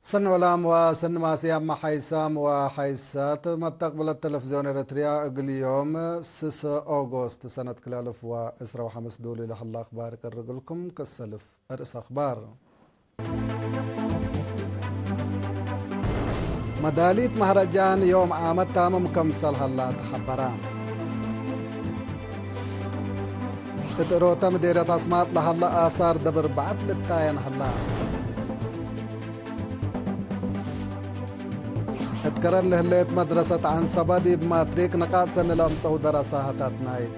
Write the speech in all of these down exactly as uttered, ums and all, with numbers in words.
ሰኒ ወላም ወሰኒ ማስያም ሐይሳም ወሐይሳት መተቅብለት ተለፍዝዮን ኤረትርያ፣ እግል ዮም ስሰ ኦጎስት ሰነት ክልኤ አልፍ ወዕስራ ወሐምስ ዱሊ ለሀላ አኽባር ቀርግልኩም። ከሰልፍ እርእስ አኽባር። መዳሊት መህረጃን ዮም ዓመት ታምም ከምሰል ሀላ ተሐበረ። እት እሮተ ምዴርየት አስማጥ ለሀለ አሳር ደብር በዐድ ልታየን ሀላ። እት ከረን ለህሌት መድረሰት ዐንሰበ ዲብ ማትሪክ ንቃጥ ሰኒ ለአምጸው ደረሳሀት አትናይት።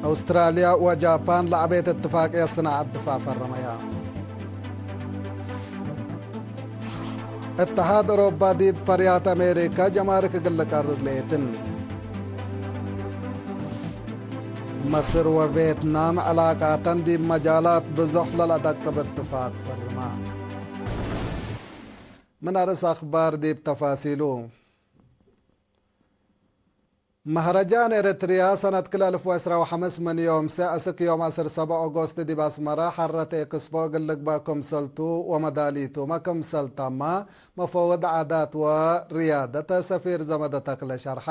አውስትራልያ ወጃፓን ለዐቤት እትፋቅየት ስናዐት ድፋዕ ፈረመያ። እትሓድ አውሮፓ ዲብ ፈርያት አሜሪካ ጀማርክ እግል ልቀርር ለኤትን። መስር ወቬትናም ዕላቃተን ዲብ መጃላት ብዞሕ ለለአደቅብ እትፋቅ ፈርማ። ምን አርእስ አኽባር ዲብ ተፋሲሉ። መህረጃን ኤረትርያ ሰነት ክልኤ አልፍ ወዕስራ ወሐምስ ምን ዮም ሰ አስክ ዮም ዐስር ሰበ ኦጎስት ዲብ አስመረ ሐረት ኤክስፖ እግል ልግበእ ክምሰልቱ ወመዳሊቱመ ክምሰል ታማ መፈወድ ዓዳት ወርያደት ሰፊር ዘመደ ተክለ ሸርሐ።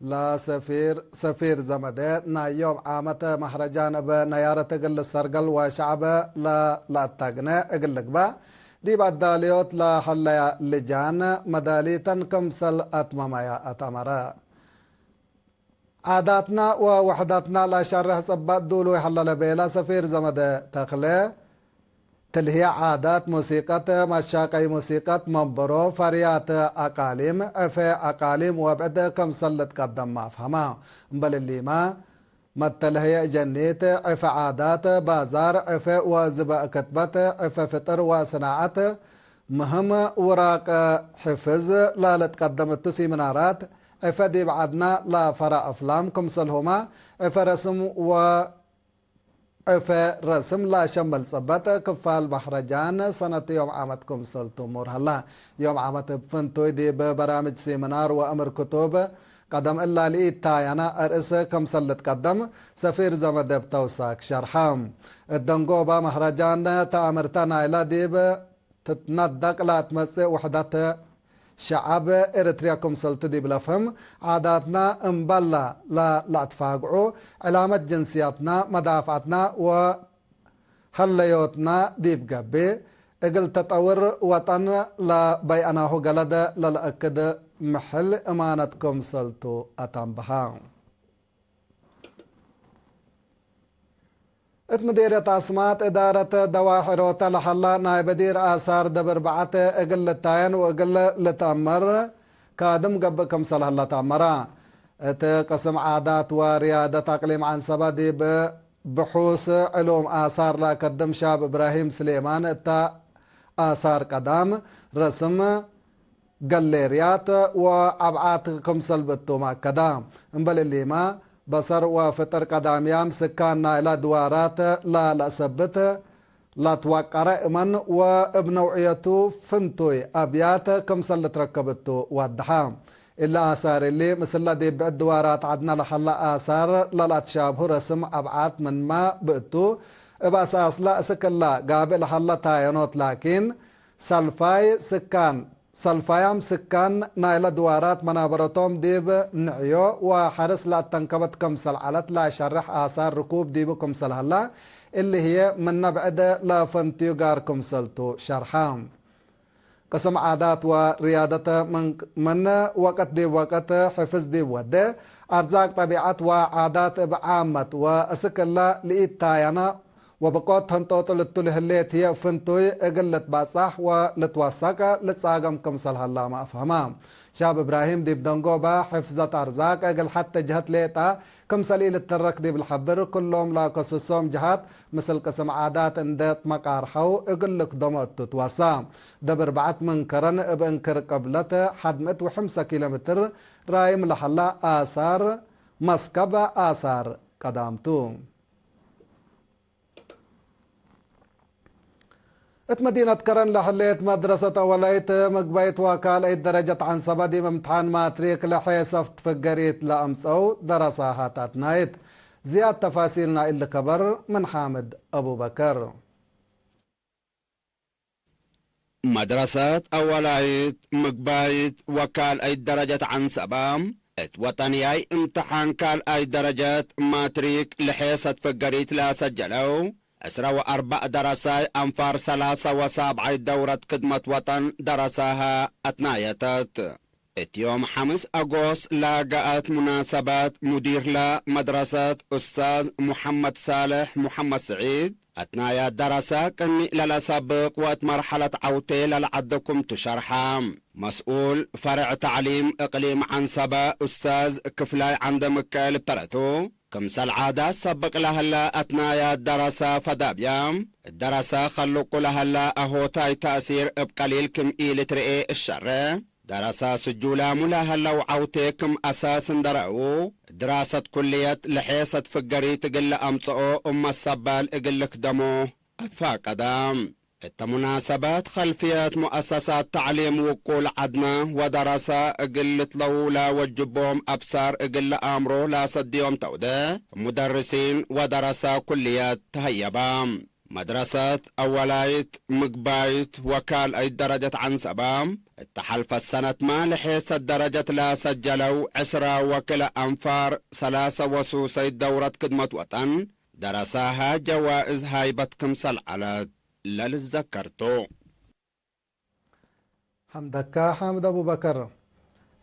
ለሰፊር፣ ሰፊር ዘመደ ናይ ዮም ዓመት መህረጃን እብ ነያረት እግል ልሰርገል ወሸዐብ ለለአታግነ እግል ልግበእ ዲብ አዳልዮት ለሀለያ ልጃን መዳሊተን ክምሰል አትመመያ አትአመረ። ዓዳትና ወውሕደትና ለአሸርሕ ጽበጥ ዱሉይ ሀለ ለቤለ ሰፊር ዘመደ ተክለ፣ ትልህየ ዓዳት፣ ሙሲቀት፣ መሻቀይ ሙሲቀት፣ መንበሮ፣ ፈርያት አቃሊም፣ ዕፌ አቃሊም ወብዕድ ክምሰል ልትቀደም አፍሀመ። እምበል እሊመ፣ መተልህየ እጀኒት፣ ዕፌ ዓዳት፣ ባዛር፣ ዕፌ ወዝበእ ክትበት፣ ዕፌ ፍጥር ወስናዐት፣ ምህም ውራቅ ሕፍዝ ለልትቀደም እቱ ሲምናራት፣ ዕፈ ዲብ ዐድና ለፈራ አፍላም ክምሰልሁመ፣ ዕፈ ረስም ወ-፣ ዕፈ ረስም ለአሸምል ጽበጥ ክፋል መህረጃን ሰነት ዮም ዓመት ክምሰልቱ ሙር ሀላ። ዮም ዓመት እብ ፍንቱይ ዲብ በራምጅ ሲምናር ወአምር ክቱብ ቀደም እላ ለኢታየነ አርእስ ክምሰል ልትቀደም ሰፊር ዘመደ እብ ተውሳክ ሸርሐ። እት ደንጎባ መህረጃን ተአምርተ ናይለ ዲብ ትትነደቅ ለትመጽእ ውሕደት ሸዐብ ኤረትርያ ክምሰልቱ ዲብ ለፍህም፣ ዓዳትና እምበል ለለአትፋግዑ፣ ዕላመት ጅንስያትና፣ መዳፍዐትና ወሀለዮትና ዲብ ገብእ፣ እግል ተጠውር ወጠን ለበይአናሁ ገለደ ለለአክድ ምሕል እማነት ክምሰልቱ አተንበሀ። እት ምዴርየት አስማጥ እዳረት ደዋሕሮተ ለሀላ ናይ በዲር አሳር ደብር በዐት እግል ልታየን ወእግል ልትአመር ካድም ገብእ ክምሰል ሀላ ተአመረ። እት ቅስም ዓዳት ወርያደት አቅሊም ዐንሰበ ዲብ ብሑስ ዕሉም አሳር ለአከድም ሻብ እብራሂም ስሌማን እተ አሳር ቀዳም ረስም ገሌርያት ወአብዓት ክምሰል ብእቱም አከዳ። እምበል እሊመ፣ በሰር ወፍጥር ቀዳምያም ስካን ናይለ ድዋራት ለለአሰብት ለትወቀረ እመን ወእብ ነውዕየቱ ፍንቱይ አብያት ክምሰል ልትረከብ እቱ ወደሐ። እሊ አሳር እሊ፣ ምስለ ዲብ ብዕድ ድዋራት ዐድነ ለሀለ አሳር ለለአትሻብሁ ረስም አብዓት ምንመ ብእቱ፣ እብ አሳስለ እስክ እለ ጋብእ ለሀለ ታየኖት ላኪን፣ ሰልፋይ ስካን፣ ሰልፋያም ስካን ናይለ ድዋራት መናበረቶም ዲብ ንዕዮ ወሐርስ ለአተንከበት ክምሰል ዐለት ለአሸርሕ አሳር ርኩብ ዲቡ ክምሰል ሀላ፣ እሊ ህዬ ምነ ብዕድ ለፈንትዩ ጋር ክምሰልቱ ሸርሐ። ቅስም ዓዳት ወርያደት ምን፣ ምን ወቅት ዲብ ወቅት ሕፍዝ ዲብ ወዴ፣ አርዛቅ ጠቢዐት ወዓዳት እብ ዓመት ወእስክ እለ ለኢታየነ ወብቆት ተንጦጥል እቱ ለህሌት ህዬ ፍንቱይ እግል ልትባጻሕ ወልትወሰቅ ልትጻገም ክምሰል ሀላመ አፍሀመ። ሻብ እብራሂም ዲብ ደንጎበ ሕፍዘት አርዛቅ እግል ሐቴ ጀሀት ሌጠ ክምሰል ኢልትተረክ ዲብ ለሐብር፣ ክሎም ለከስሶም ጀሃት ምስል ቅስም ዓዳት እንዴ ትመቃርሐው እግል ልክደሞ እቱ ትወሳ። ደብር በዐት ምን ከረን እብ እንክር ቅብለት ሐድ ምእት ወሐምሰ ኪሎ ሜትር ራይም ለሀላ አሳር መስከብ አሳር ቀዳምቱ። እት መዲነት ከረን ለህሌት መድረሰት አወላይት ምግባይት ወካልአይት ደረጀት ዐንሰበ ዲብ እምትሓን ማትሪክ ለሔሰፍት ፍገሪት ለአምጸው ደረሳሃት አትናይት። ዝያድ ተፋሲል ናይ እሊ ከበር ምን ሓምድ አቡበከር። መድረሰት አወላይት ምግባይት ወካልአይት ደረጀት ዐንሰበ፣ እት ወጠንያይ እምተሓን ካልአይት ደረጀት ማትሪክ ለሔሰት ፍገሪት ለአሰጀለው ዕስራ ወአርበዕ ደረሳይ አንፋር ሰላሰ ወሳብዓይት ደውረት ክድመት ወጠን ደረሳሀ አትናየተት። እት ዮም ሐምስ አጎስት ለገአት ሙናሰበት፣ ሙዲርለ መድረሰት ኡስታዝ ሙሐመድ ሳልሕ ሙሐመድ ስዒድ፣ አትናያት ደረሰ ቅኒ ለለሰብቅ ወእት መርሐለት ዐውቴ ለለዐደ ክምቱ ሸርሐ። መስኡል ፈርዕ ተዕሊም እቅሊም ዐንሰበ ኡስታዝ ክፍላይ ዐንደምከኤል እተረቱ፣ ክምሰል ዓዳት ሰብቅ ለሀለ አትናያት ደረሰ ፈዳብያ፣ እት ደረሰ ከልቁ ለሀለ አሆታይ ተእሲር እብ ቀሊል ክም ኢልትርኤ እሸሬ፣ ደረሰ ስጁላሙ ለሀለው ዐውቴ ክም አሳስ እንደ ረአዉ፣ ድራሰት ኩልየት ለሔሰት ፍገሪት እግል ለአምጽኦ እብ መሰባል እግል ልክደሞ አትፋቀደ። እተ ሙናሰበት ከልፍየት ሙአሰሳት ተዕሊም ውቁል ዐድነ ወደረሰ እግል ልትለው ለወጅቦም አብሳር እግል ለአምሮ ለአሰድዮም ተውደ ሙደርሲን ወደረሰ ኩልየት ተሀየበ። መድረሰት አወላይት፣ ምግባይት ወካልአይት ደረጀት ዐንሰበ፣ እተ ሐልፈት ሰነትመ ለሔሰት ደረጀት ለሰጀለው ዕስረ ወክልኤ አንፋር ሰላሰ ወሱሰይት ደውረት ክድመት ወጠን ደረሳሀ ጀዋእዝ ሃይበት ክምሰል ዐለት ለልትዘከር ቱ። ሐምደካ ሓምድ አቡበከር።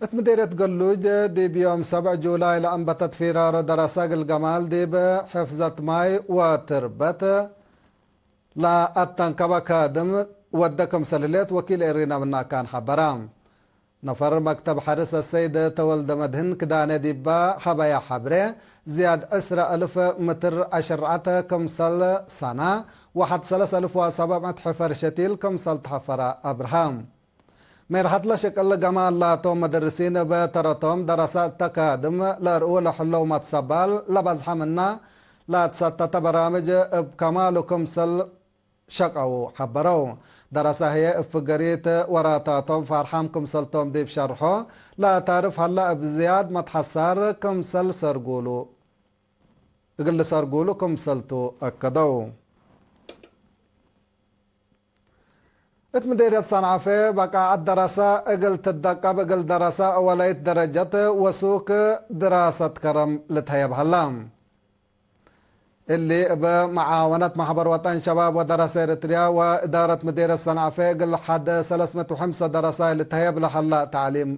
እት ምዴርየት ገሉጅ ዲብ ዮም ሰብዕ ጁላይ ለአንበተት ፊራሮ ደረሰ እግል ገማል ዲብ ሕፍዘት ማይ ወትርበት ለአተንከበ ካድም ወደ ክምሰል ህሌት ወኪል ኤሪና ምናካን ሐበረ። ነፈር መክተብ ሐርስ አሰይድ ተወልደ መድህን ክዳነ ዲባ ሀበያ ሐብሬ፣ ዝያድ ዕስረ አልፍ ምትር አሽርዐተ ክምሰል ሰና ወሐድ ሰለስ አልፍ ወሰብዕ ምእት ሕፈር ሸቲል ክምሰል ተሐፈረ አብርሃም። ሜርሐት ለሽቅል ገማል ላቶም መደርሲን እብ ተረቶም ደረሰ እተ ካድም ለእርኡ ለሕለው መትሰባል ለበዝሐ ምና ለአትሰተተ በራምጅ እብ ከማሉ ክምሰል ሸቀው ሐበረው። ደረሰ ህዬ እብ ፍገሪት ወራታቶም ፋርሓም ክምሰልቶም ዲብ ሸርሖ፣ ለአታርፍ ሀለ እብ ዝያድ መትሐሳር ክምሰል ሰርጉሉ፣ እግል ሰርጉሉ ክምሰልቱ አከደው። እት ምዴርየት ሰንዓፈ በቃዐት ደረሰ እግል ትደቀብ እግል ደረሰ አወላይት ደረጀት ወሱክ ድራሰት ከረም ልትሀየብ ሀላ። እሊ እብ መዓወነት መሕበር ወጠን ሸባብ ወደረሰ ኤረትርያ ወእዳረት ምዴርየት ሰንዓፈ እግል ሐደ ሰለስ ምእት ወሐምሰ ደረሳይ ልትሀየብ ለሀላ ተዕሊም፣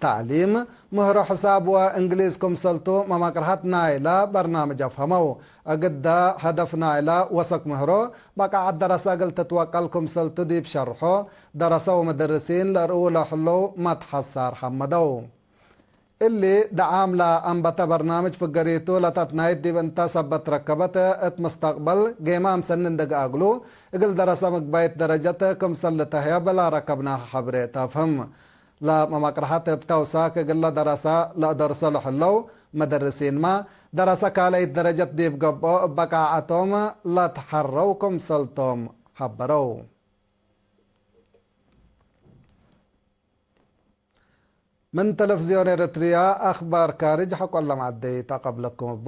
ተዕሊም ምህሮ ሕሳብ ወእንግሊዝ ክምሰልቱ መመቅርሐት ናይለ በርናምጅ አፍሀመው። እግዳ ሀደፍ ናይለ ወሰክ ምህሮ በቃዐት ደረሰ እግል ትትወቀል ክምሰልቱ ዲብ ሸርሖ፣ ደረሰ ወመደርሲን ለእርኡ ለህለው መትሐሳር ሐመደው። እሊ ደዓም ለአንበተ በርናምጅ ፍገሪቱ ለተትናይት ዲብ እንተ ሰበት ረከበት እት ሙስተቅበል ጌማም ሰኒ እንደ ገአግሉ እግል ደረሰ ምግባይት ደረጀት ክምሰል ልተህየብ ለረከብናህ ሐብሬ ተፍህም። ለመመቅርሐት እብ ተውሳክ እግለ ደረሰ ለአደርሶ ለህለው መደርሲንመ፣ ደረሰ ካልአይት ደረጀት ዲብ ገብኦ እበ ቃዐቶም ለትሐረው ክምሰልቶም ሐበረው። ምን ተለፍዝዮን ኤረትርያ አክባር ካርጅ ሐቆለ መዐደይ ተቀብለኩም እቡ።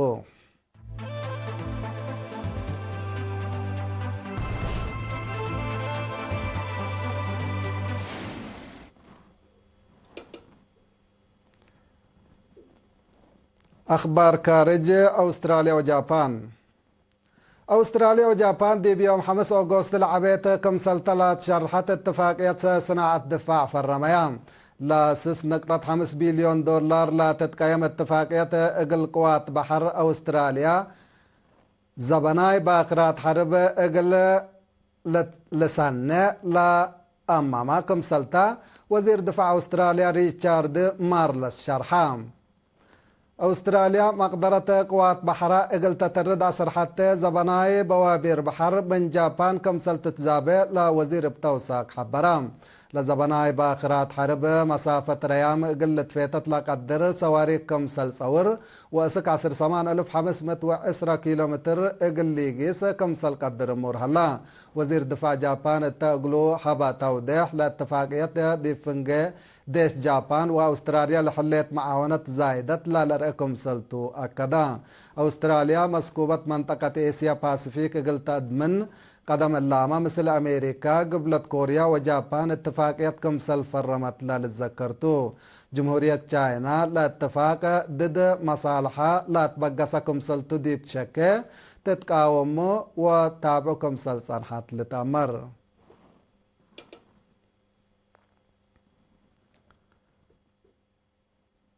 አክባር ካርጅ አውስትራልያ ወጃፓን። አውስትራልያ ወጃፓን ዲብ ዮም ሐምስ ኦጎስት ለዐቤት ክምሰልተ ለትሸርሐት እትፋቅየት ሰናዐት ድፋዕ ፈረመያ። ለስስ ንቅጠት ሐምስ ቢልዮን ዶላር ለትትቀየም እትፋቅየት እግል ቅዋት በሐር አውስትራልያ ዘበናይ ባክራት ሐርብ እግል ልሰኔ ለአማማ ክምሰልታ ወዚር ድፋዕ አውስትራልያ ሪቻርድ ማርለስ ሸርሐ። አውስትራልያ መቅደረት ቅዋት በሐራ እግል ተተርድ አስርሐተ ዘበናይ በዋቢር በሐር ምን ጃፓን ክምሰል ትትዛቤ ለወዚር እብ ተውሳክ ሐበረ። ለዘበናይ ባክራት ሐርብ መሳፈት ረያም እግል ልትፌተት ለቀድር ሰዋሪክ ክምሰል ጸውር ወእስክ ዐስር ሰማን አልፍ ሐምስ ምእት ወዕስራ ኪሎ ምትር እግል ሊጊስ ክምሰል ቀድር እሙር ሀላ። ወዚር ድፋዕ ጃፓን እተ እግሉ ሀበ ተውዴሕ ለእትፋቅየት ዲብ ፍንጌ ዴሽ ጃፓን ወአውስትራልያ ለሕሌት መዓወነት ዛይደት ለለርአ ክምሰልቱ አከደ። አውስትራልያ መስኩበት መንጠቀት ኤስያ ፓሲፊክ እግል ተአድምን፣ ቀደም እላመ ምስል አሜሪካ፣ ግብለት ኮርያ ወጃፓን እትፋቅየት ክምሰል ፈረመት ለልትዘከር ቱ። ጅምሁርየት ቻይና ለእትፋቅ ድድ መሳልሐ ለአትበገሰ ክምሰልቱ ዲብ ሸኬ ትትቃወሙ ወታብዑ ክምሰል ጸንሐት ልትአመር።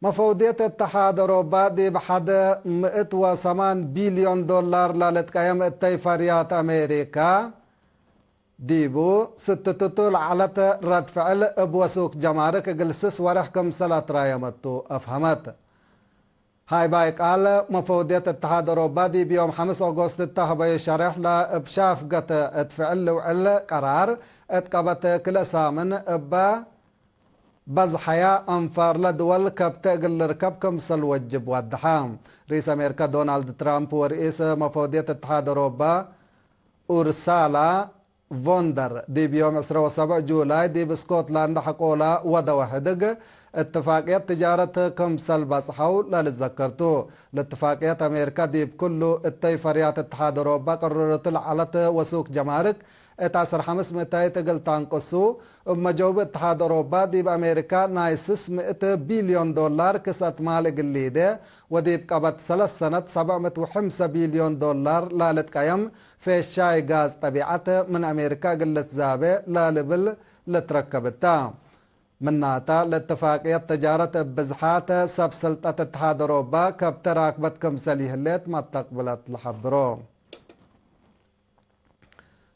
መፈውድየት እትሓድ አውሮባ ዲብ ሐድ ምእት ወሰማን ቢልዮን ዶላር ለልትቀየም እተይ ፈርያት አሜሪካ፣ ዲቡ ስትትቱ ለዐለት ረድ ፍዕል እብ ወሱክ ጀማርክ እግል ስስ ወርሕ ክምሰል አትራየመቱ አፍሀመት። ሃይባይ ቃል መፈውድየት እትሓድ አውሮባ ዲብ ዮም ሐምስ ኦጎስት እተ ሀበዩ ሸሬሕ ለእብ ሻፍገት እት ፍዕል ልውዕል ቀራር እት ቀበት ክልኤ ሳምን እበ በዝሐያ አንፋርለ ድወል ከብተ እግል ልርከብ ክምሰል ወጅብ ወደሐ። ርኢስ አሜሪካ ዶናልድ ትራምፕ ወርኢስ መፈውድየት እትሓድ አውሮባ ኡርሳላ ቮንደር ዲብ ዮም ዕስረ ወሰብዕ ጁላይ ዲብ ስኮትላንድ ሐቆላ ወደወ ሕድግ እትፋቅየት ትጃረት ክምሰል በጽሐው ለልትዘከር ቱ። ለእትፋቅየት አሜሪካ ዲብ ክሉ እተይ ፈርያት እትሓድ አውሮባ ቅርረቱ ለዐለት ወሱክ ጀማርክ እት ዐስር ሐምስ ምእታይት እግል ታንቅሱ፣ እብ መጀውብ እትሓድ አውሮባ ዲብ አሜሪካ ናይ ስስ ምእት ቢልዮን ዶላር ክስአት ማል እግል ሊዴ ወዲብ ቀበት ሰለስ ሰነት ሰብዕ ምእት ወሐምሰ ቢልዮን ዶላር ለልትቀየም ፌሻይ ጋዝ ጠቢዐት ምን አሜሪካ እግል ልትዛቤ ለልብል ልትረከብ እተ። ምናተ፣ ለእትፋቅየት ተጃረት እብ ብዝሓት ሰብ ስልጠት እትሓድ አውሮባ ከብተ ራክበት ክምሰል ይህሌት መተቅብለት ለሐብሮ።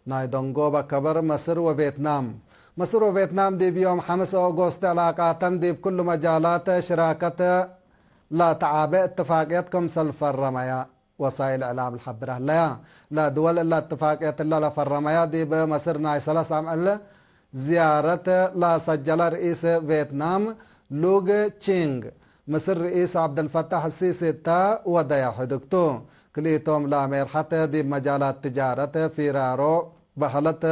ናይ ደንጎበ ከበር፣ መስር ወቬትናም። መስር ወቬትናም ዲብ ዮም ሐምስ ኦጎስት ዕላቃተን ዲብ ክሉ መጃላት ሽራከት ለተዓቤ እትፋቅየት ክምሰል ፈረመያ። ወሳይል እዕላም ለሐብር ህለያ። ለድወል እለ እትፋቅየት እለ ለፈረመያ፣ ዲብ መስር ናይ ሰለስ አምዕል ዝያረት ለሰጀለ ርኢስ ቬትናም ሉግ ቺንግ፣ ምስል ርኢስ ዐብደልፈታሕ ሲሲ እተ ወደየ ሕድግቱ። ክልኢቶም ለሜርሐት ዲብ መጃላት ትጃረት፣ ፊራሮ፣ በህለት፣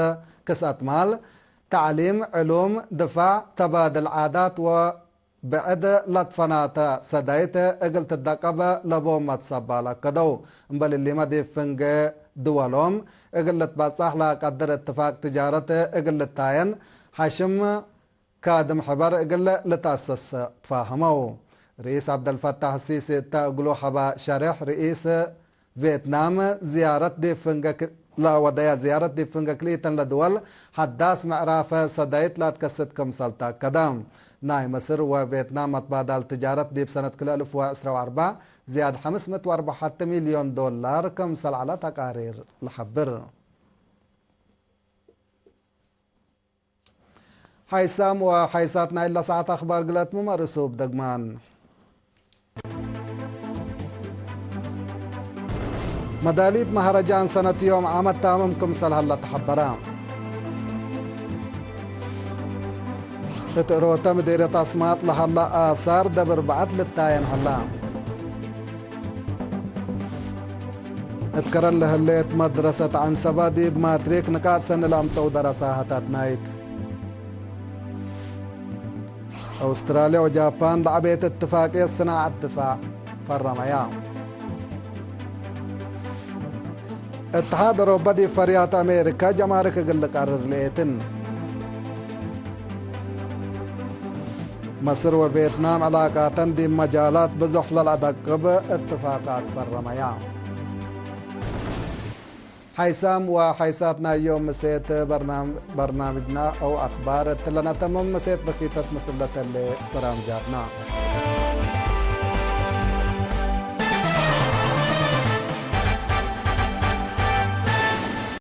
ክስአት ማል፣ ተዕሊም፣ ዕሉም፣ ድፋዕ፣ ተባድል ዓዳት ወ ብዕድ ለትፈናተ ሰዳይት እግል ትደቀብ ለቦም መትሰባል አከደው። እምበል እሊመ ዲብ ፍንጌ ድወሎም እግል ልትበጻሕ ለቀድር እትፋቅ ትጃረት እግል ልታየን ሐሽም ካድም ሕበር እግል ልትአሰስ ትፋህመው። ርኢስ ዐብደልፈታሕ ሲሲ እተ እግሉ ሐባ ሸሬሕ ርኢስ ቬትናም ዝያረት ዲብ ፍንገ ክ-፣ ለወደያ ዝያረት ዲብ ፍንገ ክልኢተን ለድወል ሐዳስ ምዕራፍ ሰዳይት ለአትከስት ክምሰል ተአከደ። ናይ ምስር ወቬትናም መትባዳል ትጃረት ዲብ ሰነት ክልኤ አልፍ ወዕስራ ወአርበዕ ዝያድ ሐምስ ምእት ወአርበዕ ወሐተ ሚልዮን ዶላር ክምሰል ዐለ ተቃሪር ለሐብር። ሓይሳም ወሓይሳት ናይለ ሰዓት አኽባር ግለትምም አርእሱ እብ ደግማን። መዳሊት መሀረጃን ሰነት ዮም ዓመት ታምም ክምሰል ሀለ ተሐበረ። እት እሮተ ምዴርየት አስማጥ ለሀለ አሳር ደብር በዐት ልታየን ሀላ። እት ከረን ለህሌት መድረሰት ዐንሰበ ዲብ ማትሪክ ንቃጥ ሰኒ ለአምጸው ደረሳ ሀታት ናይት። አውስትራልያ ወጃፓን ለዐቤት እትፋቅየት ስናዐት ድፋዕ ፈረመያ። እትሓድ አውሮፓ ዲብ ፈርያት አሜሪካ ጀማርክ እግል ልቀርር ልኤትን። መስር ወቬትናም ዕላቃተን ዲብ መጃላት ብዙሕ ለለአደቅብ እትፋቃት ፈረመያ። ሓይሳም ወሓይሳት ናይ ዮም ምሴት በርናም-፣ በርናምጅና አው አክባር እትለ ነተምም፣ ምሴት በኪተት ምስል ለተሌ በራምጃትና።